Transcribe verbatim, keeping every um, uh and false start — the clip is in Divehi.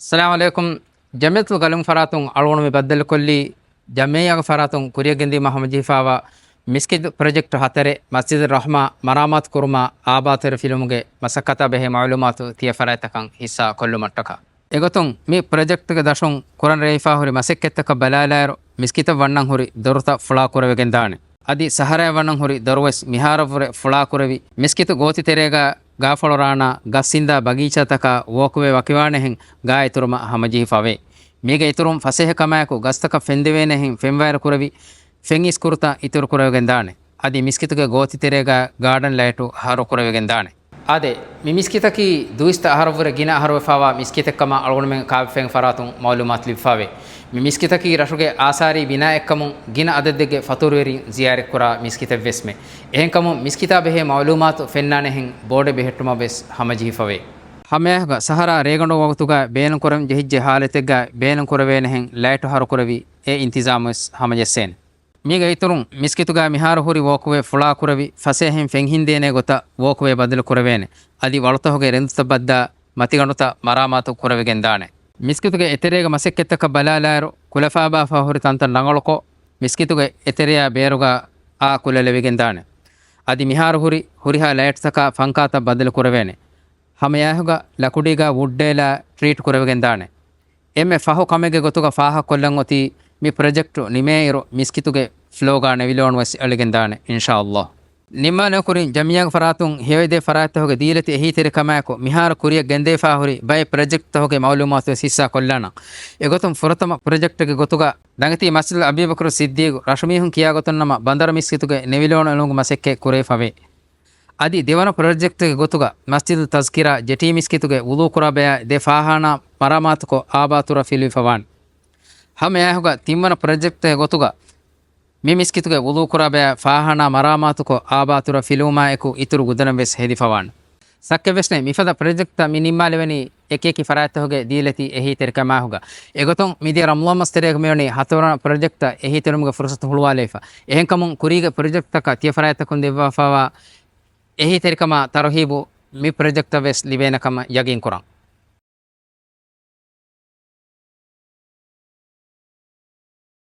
އައްސަލާމު ޢަލައިކުމް. ޖަމިއްޔަތުލް ގަލުން ފަރާތުން އަޅުގަނޑު މި ބައްދަލުކޮށްލީ، ޖަމިއްޔާގެ ފަރާތުން ކުރިޔަށް ގެންދީމަށް ހަމަޖެހިފައިވާ މިސްކިތު ޕްރޮޖެކްޓް ހަތަރެއް މަސްޖިދުއް ރަޙްމާ މަރާމާތު ކުރުމާ އާބާތުރަ ފިލުމުގެ މަސައްކަތާ ބެހޭ މަޢުލޫމާތު ތިޔަ ފަރާތްތަކަށް ހިއްސާ ކޮށްލުމަށްޓަކާ. އެގޮތުން މި ޕްރޮޖެކްޓްގެ ދަށުން ކުރަން ރޭވިފާ ހުރި މަސައްކަތްތަކަށް ބަލާލާއިރު، މިސްކިތަށް ވަންނަން ހުރި ދޮރުތައް ފުޅާކުރެވިގެންދާނެ. އަދި ސަހަރާއަށް ވަންނަން ހުރި ދޮރުވެސް މިހާރަށްވުރެ ފުޅާކުރެވި، މިސްކިތު ގޯތި ތެރޭގަ ގާފަޅު ރާނާ ގަސް އިންދާ ބަގީޗާތަކާ ވޯކްވޭ ވަކިވާނެހެން ގާ އިތުރުމަށް ހަމަޖެހިފަވޭ. މީގެ އިތުރުން ފަސޭހަ ކަމާއެކު ގަސްތަކަށް ފެންދެވޭނެހެން ފެންވަޔަރު ކުރެވި، ފެން އިސްކުރުތައް އިތުރު ކުރެވިގެން ދާނެ. އަދި މިސްކިތުގެ ގޯތި ތެރޭގަ ގާޑަން ލައިޓު ހަރު ކުރެވިގެން ދާނެ. އާދެ، މި މިސްކިތަކީ ދުއިސައްތަ އަހަރަށްވުރެ ގިނަ އަހަރުވެފާވާ މިސްކިތެއްކަމަށް އަޅުގަނޑުމެން ކާވެފައިން ފަރާތުން މައުލޫމާތު ލިބިފަވޭ. މި މިސްކިތަކީ ރަށުގެ އާސާރީ ބިނާއެއްކަމުން ގިނަ އަދަދެއްގެ ފަތުރުވެރިން ޒިޔާރަތްކުރާ މިސްކިތެއްވެސްމެ. އެހެންކަމުން މިސްކިތާ ބެހޭ މައުލޫމާތު ފެންނާނެހެން ބޯޑެއް ބެހެއްޓުމަށްވެސް ހަމަޖެހިފަވޭ. ހަމައެއާއެކުގަ ސަހަރާ ރޭގަނޑު ވަގުތުގަ ބޭނުންކުރަން ޖެހިއްޖެ ހާލަތެއްގަ ބޭނުންކުރެވޭނެހެން ލައިޓު ހަރުކުރެވި އެ އިންތިޒާމުވެސް ހަމަޖެއްސޭނެ. މީގެ އިތުރުން މިސްކިތުގަ މިހާރު ހުރި ވޯކްވޭ ފުޅާކުރެވި، ފަސޭހައިން ފެންހިންދޭނެ ގޮތަށް ވޯކްވޭ ބަދަލު ކުރެވޭނެ. އަދި ވަޅުތަހުގެ ރެނދުތައް ބައްދާ މަތިގަނޑުތައް މަރާމާތު ކުރެވިގެންދާނެ. މިސްކިތުގެ އެތެރޭގެ މަސައްކަތްތަކަށް ބަލާލާއިރު، ކުލަފާބާފާ ހުރި ތަންތަން ރަނގަޅުކޮށް، މިސްކިތުގެ އެތެރެޔާ ބޭރުގަ އާ ކުލަ ލެވިގެންދާނެ. އަދި މިހާރު ހުރި ހުރިހާ ލައިޓްތަކާ ފަންކާތައް ބަދަލު ކުރެވޭނެ. ހަމައެއާއެކުގަ ލަކުޑީގަ ވުޑް ޑޭލާ ޓްރީޓް ކުރެވިގެންދާނެ. އެންމެ ފަހު ކަމެއްގެ ގޮތުގަ ފާހަގަކޮށްލަން އޮތީ، މި ޕްރޮޖެކްޓު ނިމޭއިރު މިސްކިތުގެ ފްލޯގަ ނެވިލޯނުވެސް އެޅިގެންދާނެ، އިންޝާﷲ. ނިންމާލުމުގެ ކުރިން ޖަމިއްޔާގެ ފަރާތުން ހެޔޮއެދޭ ފަރާތްތަކުގެ ދީލަތި އެހީތެރިކަމާއެކު، މިހާރު ކުރިއަށް ގެންދެވިފާ ހުރި ބައެއް ޕްރޮޖެކްޓްތަކުގެ މައުލޫމާތުވެސް ހިއްސާ ކޮށްލާނަން. އެގޮތުން ފުރަތަމަ ޕްރޮޖެކްޓެއްގެ ގޮތުގަ ދަނގެތީ މަސްޖިދުލް އަބީބަކުރު ސިއްދީގު ރަށުމީހުން ކިޔާގޮތުންނަމަ ބަނދަރު މިސްކިތުގެ ނެވިލޯނު އެޅުމުގެ މަސައްކަތް ކުރެވިފަވޭ. އަދި ދެވަނަ ޕްރޮޖެކްޓެއްގެ ގޮތުގަ މަސްޖިދު ތަޒްކިރާ ޖެޓީ މިސްކިތުގެ ވުޟޫ ކުރާ ބަޔަށް ދެ ފާޚާނާ މަރާމާތުކޮށް އާބާތުރަށް ފިލުވިފަވާނެ. ހަމައެއާއެކުގަ ތިންވަނަ ޕްރޮޖެކްޓެއްގެ ގޮތުގަ މި މިސްކިތުގެ ވުޟޫ ކުރާ ބަޔަށް ފާޚާނާ މަރާމާތުކޮށް އާބާތުރަށް ފިލުވުމާއެކު އިތުރު ގުދަނެއްވެސް ހެދިފަވާނެ. ޝައްކެއްވެސް ނެތް، މިފަދަ ޕްރޮޖެކްޓްތައް މި ނިންމާލެވެނީ އެކިއެކި ފަރާތްތަކުގެ ދީލަތި އެހީތެރިކަމާއެކުގަ. އެގޮތުން މިދިޔަ ރަމަޟާން މަސް ތެރޭގަ މިވަނީ ހަތަރުވަނަ ޕްރޮޖެކްޓްތައް އެހީތެރުމުގެ ފުރުސަތު ހުޅުވާލައިފަ. އެހެންކަމުން ކުރީގެ ޕްރޮޖެކްޓްތަކަށް ތިޔަ ފަރާތްތަކުން ދެއްވާފައިވާ އެހީތެރިކަމާ ތަރުހީބު މި ޕްރޮޖެކްޓަށް ވެސް ލިބޭނެ ކަމަށް ޔަގީން ކުރަން.